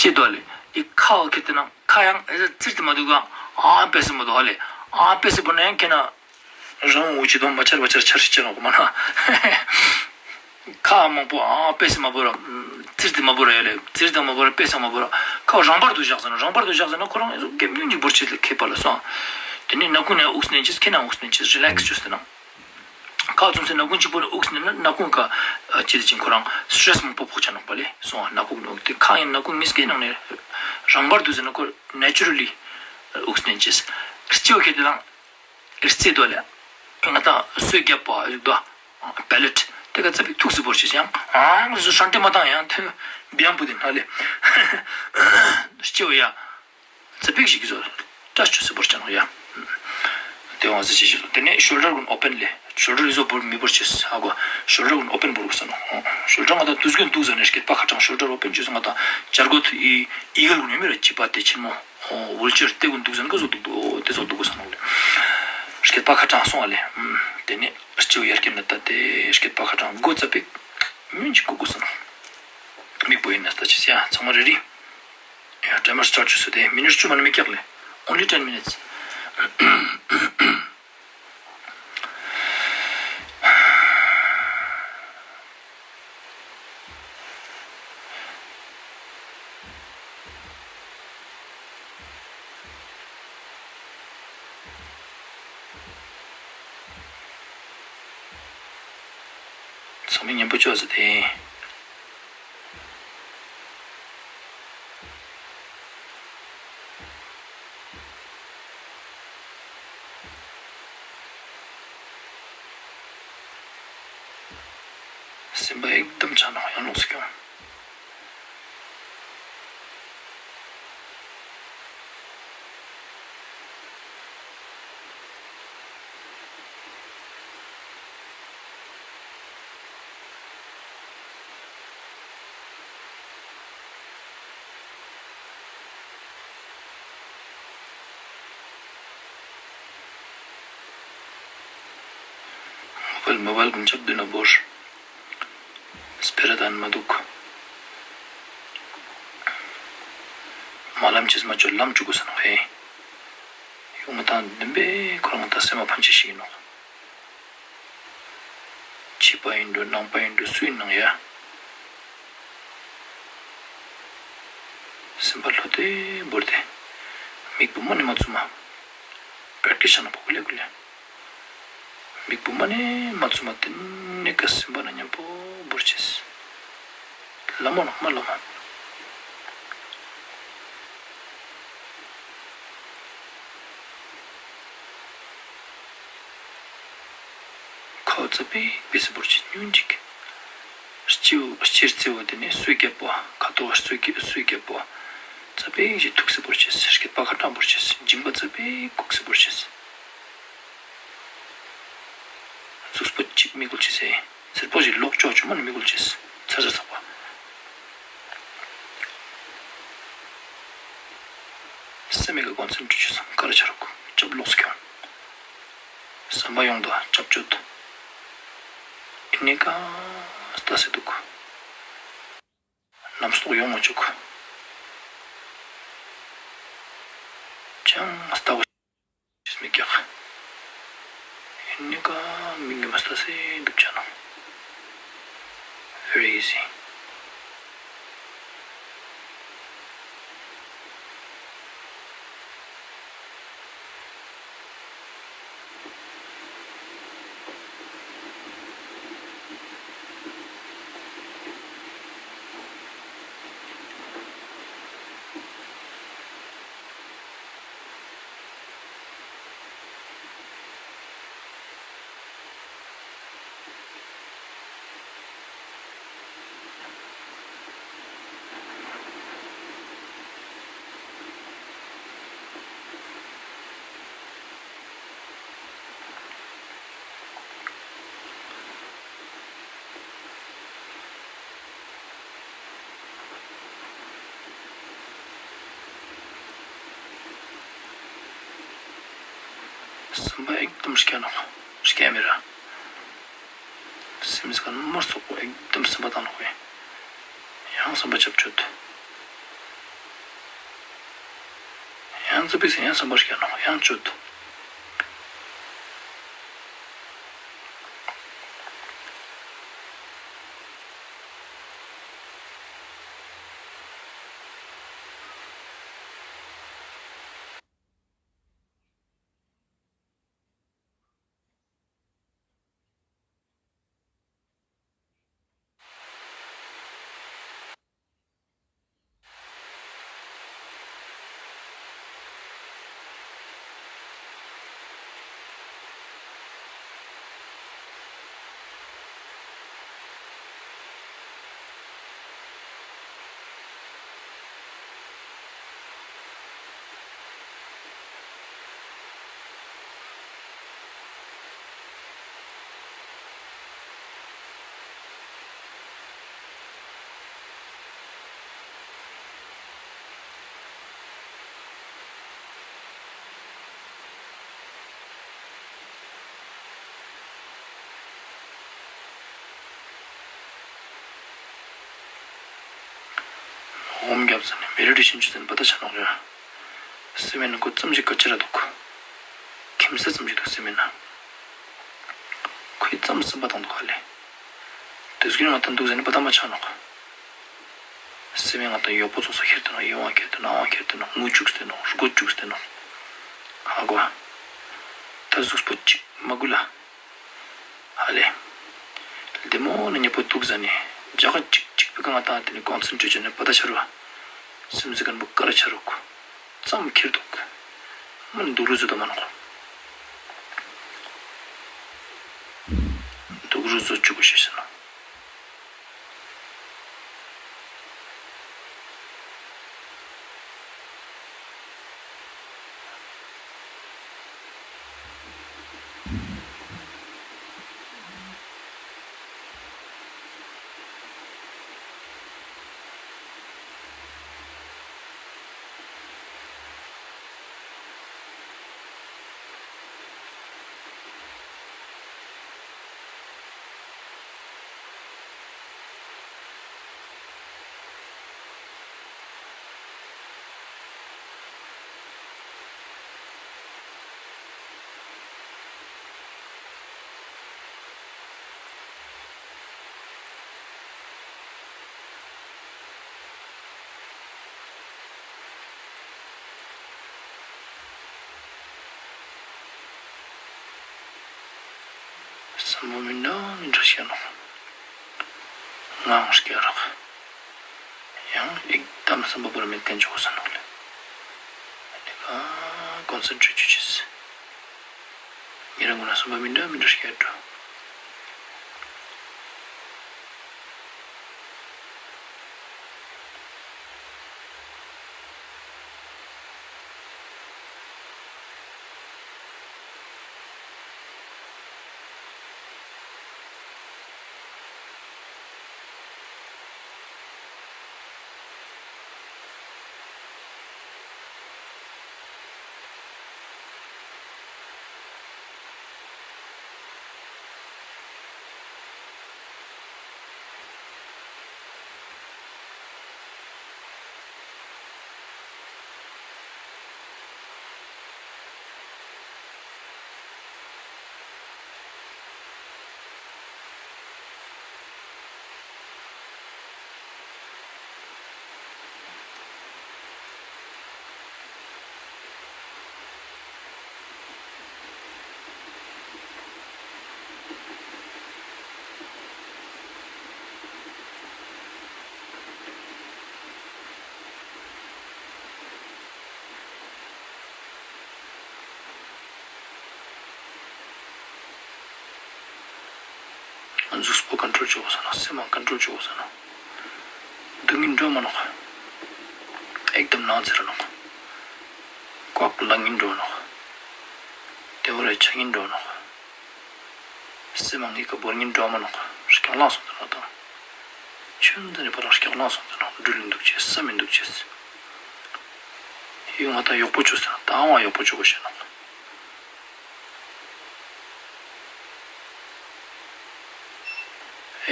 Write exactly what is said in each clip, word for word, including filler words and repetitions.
ཅི་དོ་ལེ། ཨི་ཁ་བོ་ཁེ་ཏེ་ན་ཁ་ཡང་ཨེ་ཙིར་ཏེ་མ་དུག་ག། ཨ་པེ་སེ་མ་དུག་ཧ་ལེ། ཨ་པེ་སེ་བོར་ན་ཡང་ཁེ་ན་རང་འུ་ཅི་དོ་མ་ཆར་བ་ཆར་ཆར་ཤི་ཆ་ནོག་མ་ན། ཁ་མང་པོ་ཨ་པེ་སེ་མ་བོར་ར། ཙིར་ཏེ་མ་བོར་ར་ཡ་ལེ། ཙིར་ཏེ་མ་བོར་ར་པེ་སེ་མ་བོར་ར། ཁ་བོ་རང་བར་དུ་བཞག་ཟེར་ན་རང་བར་དུ་བཞག་ཟེར་ན་ཁོ་རང་ཨེ་ཟུག་གེ་ཉུང་ཉུང་བོར་ཆེས་ལེ་ཁེ་པ་ལ་སོང་། དེ་ནས་སྣ་ཁུང་ནས་དབུགས་ནེན་ཅེས་ཁེ་ན་དབུགས་ནེན་ཅེས་རི་ལེགས་ཅོས་ཏེ་ན། ཁ་བཙུམས་སེ་སྣ་ཁུང་གཅིག་པོ་ནས་དབུགས་ནེན་ན་སྣ་ཁུང་ཀ་ཅི་ལེ་ཅིང་ཁོ་རང་སི་ཊྲེས་མང་པོ་ཕོག་ཆ་ནོག་པ་ལེ་སོང་། སྣ་ཁུང་ནས་དབུགས་ཏེ་ཁ་ཡང་སྣ་ཁུང་མིས་ཀའི་ནང་ནས་རང་བར་དུ་ཟེར་ན་ཁོ་ནེ་ཅུ་ར་ལི་དབུགས་ནེན་ཅེས། སྤྱི་བོ་ཁེ་ཏེ་ན་རྩེ་དོ་ལེ། ང་ཏང་སོས་རྒྱབ་པ་ཡུག་དོ། པེ་ལེཊ་དེ་ཀ་ཙ་པིག་ཐུགས་སུ་བོར་ཅེས་ཡང་ཨང་ཟུ་ཧྲན་ཏེ་མ་བཏང་ཡང་ཐོན་བི་ཡང་པུ་དེ་ན་ལེ། སྤྱི་བོ་ཡ། ཙ་པིག་ཞིག་གི་ཟོ། ཏྲ་ཆུ་སི་བོར་ཅང་ཡ། དེ་བང་ཟི་ཆེ་ཞིག་ཟོ། དེ་ནས་ཤོལ་ཌར་གུན་ཨོ་པན་ལེ། ཤོལ་ཌར་ཡི་ཟོ་བོར་མི་བོར་ཅེས་ཧ་གོ། ཤོལ་ཌར་གུན་ཨོ་པན་བོར་གོས་ས་ནོག། ཤོལ་ཌར་ང་ཏང་དུས་གུན་དུག་ཟ་ནས་སྐེད་པ་ཁ་ཏང་ཤོལ་ཌར་ཨོ་པན་ཅོས་ང་ཏང་བྱ་རྒོད་ཡི་ཡི་གེ་གུན་ཡོད་མི་ར་ཅི་པ་དེ་ཆེན་མོ། ཝིལ་ཅེར་དེ་གུན་དུག་ཟ་ནས་ག་ཟོ་དུག་དེ་ཟོ་དུག་གོས་ས་ནོག་ལེ། སྐེད་པ་ཁ་ཏང་སོང་བ་ལེ། དེ་ནས་སྤྱི་བོ་ཡར་སྐྱེམས་ན་ད་དེ་སྐེད་པ་ཁ་ཏང་མགོ་ཙ་པིག་མུན་ཅིག་གུག་གོས་ས་ནོག། མིག་པོ་ཡིན་ན་ལྟ་ཅེས་ཡ་ཚང་མ་རེ་རེ། ཡ་ཊའི་མར་སི་ཊར་ཊི་ཅོས་སོ། དེ་མི་ནིཊ་བཅུ་མ་ནེ་མི་ཀྱག་ལེ། Only ten minutes. ཚང་མས་ཉན་པོ་ཅོས་ཟེར་ཏེ། སེམས་པ་ཨེག་དམ་ཆ་ནོག་ཡང་ལོགས་སུ་ཁྱོང་། མོ་བཱའིལ་མོ་བཱའིལ་གུན་ཆབ་དུ་ན་བོར། སྤེ་ར་དང་མ་དུག། མ་ལམ་ཅེས་མ་ཅོ་ལམ་ཅུག་གོས་ས་ནོག་ཧེ། ཡོང་ང་ཏང་བདུན་པའི་ཁོ་རང་ང་ཏང་སེམས་མ་ཕམ་ཅེས་ཤིག་ཡིན་ནོག། ཕྱི་པ་ཡིན་འགྲོ་ནང་པ་ཡིན་འགྲོ་སུ་ཡིན་ནང་ཡ། སེམས་པ་ལྷོད་དེ་བོར་ཏེ། མིག་པོ་མ་ནེ་མ་བཙུམ་མ། པྲེག་ཊིས་ཤ་ན་པོ་ཀུ་ལེ་ཀུ་ལེ། མིག་པོ་མ་ནེ་མ་བཙུམ་མ་དེ་ནེ་ཀ་སེམས་པ་ན་མཉམ་པོ་བོར་ཅེས། ལ་མོ་ནོག་མ་ལ་མོ། ཁོ་ཙ་པིག་པེ་སེ་བོར་ཅེས་ཉུང་ཅིག། སྤྱི་བོ་སྤྱིར་རྩེ་བོ་དེ་ནས་སོས་རྒྱབ་པོ་ཁ་དོག་སོས་རྒྱབ་སོས་རྒྱབ་པོ། ཙ་པིག་ཞིག་ཐུགས་སེ་བོར་ཅེས། སྐེད་པ་ཁ་ཏང་བོར་ཅེས། མཇིང་པ་ཙ་པིག་གུག་སེ་བོར་ཅེས། གཟུགས་པོ་གཅིག་མི་འགུལ་ཅེས་སེ། སེར་པོ་ཞིག་ལོག་ཅོག་ཅོག་མ་ནེ་མི་འགུལ་ཅེས། ཚ་ཚ་ཚ་པ། སེམས་མི་ག་ཀོན་སེན་ཊྲེཊ་ཅོས་སམ་ཀ་ར་ཆ་རུག་ཅབ་ལོགས་སེ་ཁྱོང་། བསམ་པ་ཡོང་དོ་ཅབ་ཅོད། ཨི་ནི་ཀ་ལྟ་སེ་དུག། རྣམ་རྟོག་ཡོང་མ་བཅུག། ཅང་ལྟ་བ་ཅིས་མི་རྒྱག། ཨི་ནི་ཀ་མི་ངེ་མ་ལྟ་སེ་དུག་ཅ་ནོ། Very easy. བསམ་པ་ཨེག་དམ་སྐྱ་ནོག་སྐྱ་མི་ར། སེམས་ཀ་མར་སོག་པོ་ཨེག་དམ་བསམ་པ་བཏང་ནོག་པས། ཡང་བསམ་པ་ཅབ་ཅོད། ཙི་པིག་སེ་ཡང་སམ་པར་ཤ་ནོག་ཡང་ཅོད། ཧོམ་རྒྱབ་ཟ་ནེ་མེ་ཌི་ཊེ་ཤན་ཅོ་ཟ་ནེ་པ་ཏ་ཆ་ནོག་ཡ། སེམས་ནང་ཁོ་ཙམ་ཞིག་ཀ་ཅི་ར་འདུག་ཁྱིམ་ས་ཙམ་ཞིག་འདུག་སེམས་ནང་། ཁོའི་ཙམ་སེམས་པ་དང་འདུག་ཧ་ལེ། དེ་ཟུག་ང་ཏང་འདུག་ཟ་ནེ་པ་ཏ་མ་ཆ་ནོག་སེམས་ང་ཏང་ཡོག་པོ་ཙོགས་སུ་ཁྱེར་ཏེ་ནོག་ཡིད་དབང་ཁྱེར་ཏེ་ནོག་ངུ་བཅུག་སྟེ་ནོག་སྒོ་བཅུག་སྟེ་ནོག་ཧ་གོ། ད་གཟུགས་པོ་ཅིག་མ་དགོས་ལ། ཧ་ལེ། ལྡེ་མོ་ནེ་ཉེ་པོ་འདུག་ཟ་ནེ། རྒྱ་གར་ཅིག་ཅིག་པོའི་ཀ་ང་ཏང་དེ་ནེ་ཀོན་སེན་ཊྲེཊ་ཅོ་ནེ་པ་ཏ་ཆ་རུ། སེམས་སི་ཁན་པོ་ཀ་ར་ཆ་རུག་ཙམ་ཁྱེར་འདུག་མ་ནེ་སྡུག་རུས་ཟོ་ད་མ་ནོག་སྡུག་རུས་ཟོ་བཅུག་གོ་ཤེས་ཟེར་ན། སམ་བྷ་མི་འདྲ་མི་འདྲ་ཤེས་ནོག་ངའང་སྐྱེ་རག་ཡང་ཨིག་དམ་སམ་བྷ་བོར་མེད་ཁན་ཅོ་ས་ནོག་ལེ། ཨ་ནི་ཀ་ཀོན་སེན་ཊྲེཊ་ཅོ་ཅེས། ཉེ་རང་ངོ་ན་སམ་བྷ་མི་འདྲ་མི་འདྲ་ཤེས་འགྲོ། གཟུགས་པོ་ཀོན་ཊྲོལ་ཅོ་གོས་ས་ནོག་སེམས་མ་ཀོན་ཊྲོལ་ཅོ་གོས་ས་ནོག་སྡུག་བསྔལ་འགྲོ་མ་ནོག་ཨེག་དམ་ནང་ཚེ་ར་ནོག་ཀོག་ལང་ཉིན་འགྲོ་ནོག་དེ་བོ་རེ་ཆ་ཉིན་འགྲོ་ནོག་སེམས་མ་ངེ་ཀ་བོར་ཉིན་འགྲོ་མ་ནོག་སྐྱག་ལང་སོང་དེ་ནོག་དང་། ཆུན་དེ་ནི་པ་རང་སྐྱག་ལང་སོང་དེ་ནོག་སྦྲུལ་ལི་འདུག་ཅེས་ས་མི་འདུག་ཅེས། ཡུལ་ང་ཏང་ཡོག་པོ་ཅོས་ས་ནོག་ད་ཨང་བ་ཡོག་པོ་ཅོ་གོས་ཤེས་ནོག་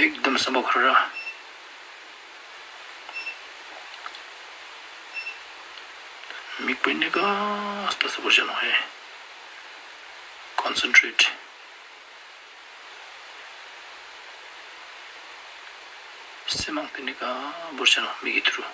ཨེག་དམ་སམ་བྷ་ཁོ་ར། མིག་པོ་ནི་ཀ་ལྟ་ས་བོར་ཆ་ནོག་ཧེ། ཀོན་སེན་ཊྲེཊ། སེམས་མང་ཏེ་ནི་ཀ་བོར་ཆ་ནོག་མིག་གི་ཐུརུ།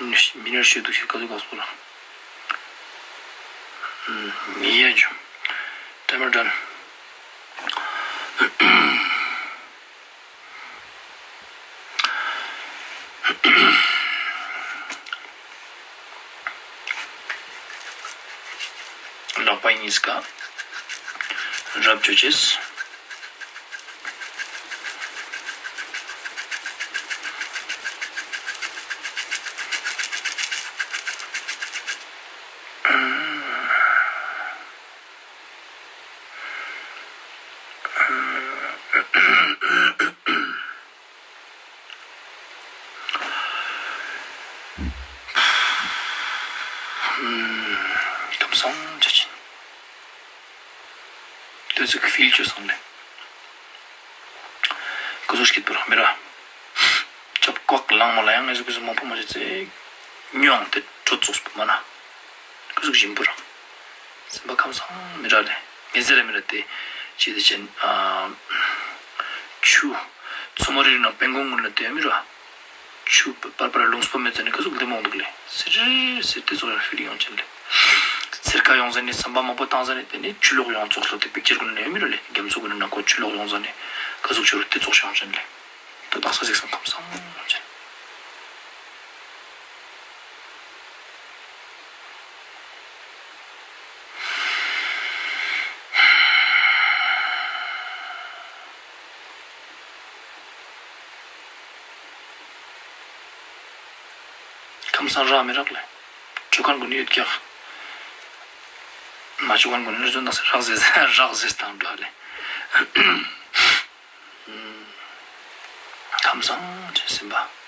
མི་ནར་ཤེས་འདུག་ཤེས་ཀ་ཟུག་ག་སོ་ལ། མི་ཡ་ཇུ། ཊའི་མར་ཌན། ལག་པ་གཉིས་ཀ་རབ་ཅོ་ཅེས། ཁམས་སངས་ཆ་ཅན། ཏེ་ཙོགས་ཕིལ་ཅོས་སོང་ལེ། ཀ་ཟུག་སྐྱིད་པོ་རག་མི་ར། ཅབ་ཀོག་ལང་མ་ལ་ཡང་ཨེ་ཟུག་ཀ་ཟུག་མང་པོ་མ་ཅོས་ཙེ། ཉོང་ཏེ་ཁྲོ་ཚོགས་པོ་མ་ན། ཀ་ཟུག་ཞིམ་པོ་རག། སེམས་པ་ཁམས་སངས་མི་ར་ལེ། མི་ཟེར་ར་མི་ར་ཏེ། ཅི་ཏེ་ཅན་ཨ། ཆུ། མཚོ་མོ་རི་རི་ནང་པན་གོང་ཀུན་ལ་ཏེ་མི་ར། ཆུ་པར་པར་རླུང་སྤོ་མེད་ཙ་ནི་ཀ་ཟུག་ལྡེ་མོ་འདུག་ལེ། སིར་སིར་ཏེ་ཙོགས་ཡང་ཕིལ་ཡོང་ཅན་ལེ། སེར་ཁ་ཡོང་ཙ་ནི་བསམ་པ་མང་པོ་བཏང་ཙ་ནི་ཏེ་ནི་ཆུ་ལོག་ཡོང་ཙོགས་ལ་ཏེ་པིག་ཅར་ཀུན་ནི་ཡོད་མི་ར་ལེ། རྒྱ་མཚོ་ཀུན་ནི་ནང་ཁོ་ཆུ་ལོག་ཡོང་ཙ་ནི་ཀ་ཟུག་ཆུ་རུ་ཏེ་ཙོགས་ཡོང་ཅན་ལེ། ཏེ་དག་ས་ཟིག་སང་ཁམས་སངས་ཡོང་ཅན། ཁམས་སངས་རག་མི་རག་ལེ། ཆོ་ག་གུན་ཡོད་ཀྱག། མ་ཆོ་ག་གུན་ནི་ཟོན་དག་ས་རག་ཟེར་རག་ཟེར་དང་འདྲ་ལེ། ཁམས་སངས་ཆེ་སེམས་པ།